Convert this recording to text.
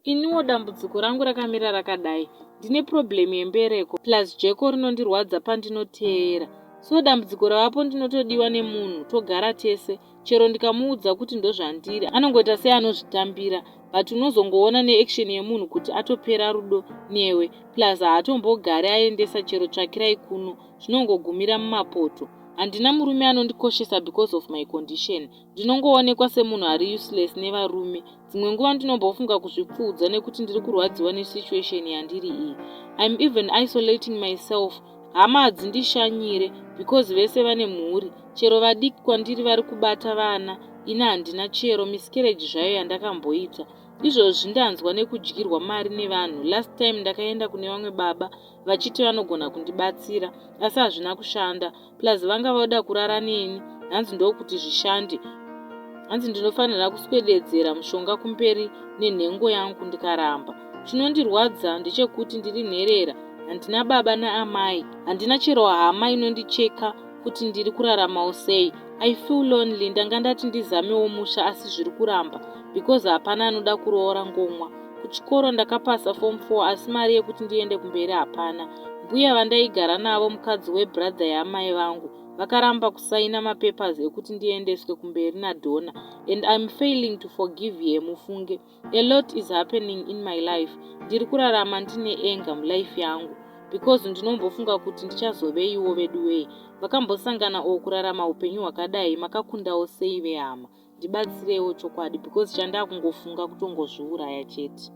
Iniwo dambudziko rangu rakamira rakadai. Ndine problem yembereko plus jeko rinondirwadza pandinoteera. So dambudziko ravapo ndinotodiwa nemunhu togara tese chero ndikamuudza kuti ndozvandiri anongoita seanozvitambira but unozongoona neaction yemunhu kuti atopera rudo newe plus haatombogari aendesa chero tsvakirai kuno zvinongogumira mumapoto. Handina murume anondikoshesa because of my condition. Ndinongoonekwa semunhu ari useless nevarume. Dzimwe nguva ndinombofunga kuzvipfuudza nekuti ndiri kurwadziwa nesituation yandiri iyi. I'm even isolating myself. Hama hadzindishanyire because vese vane mhuri. Chero vadiki kwandiri vari kubata vana ini handina chero miscarriage zvayo yandakamboita. Izvozvi ndanzwa nekudyirwa mari nevanhu. Last time ndakaenda kune vamwe baba vachiti vanogona kundibatsira asi hazvina kushanda. Plus vanga voda kurara neni hanzi ndokuti zvishande. Hanzi ndinofanira kuswededzera mushonga kumberi nenhengo yangu ndikaramba. Chinondirwadza ndechekuti ndiri nherera handina baba naamai. Handina chero hama inondicheka kuti ndiri kuraramawo sei. I feel lonely ndanga ndati ndizamewo musha asi zviri kuramba because hapana anoda kuroora ngomwa. Kuchikoro ndakapasa form 4 asi mari yekuti ndiende kumberi hapana. Mbuya vandaigara navo mukadzi webrother yaamai vangu vakaramba kusaina mapapers ekuti ndiendeswe kumberi nadhona and I'm failing to forgive her mufunge. A lot is happening in my life. Ndiri kurarama ndine anger mulife yangu because ndinombofunga kuti ndichazoveiwo veduwei. Vakambosangana or kurarama upenyu hwakadai makakundawo sei vehama. Ndibatsireiwo chokwadi because chandakungofunga kutongozviuraya chete.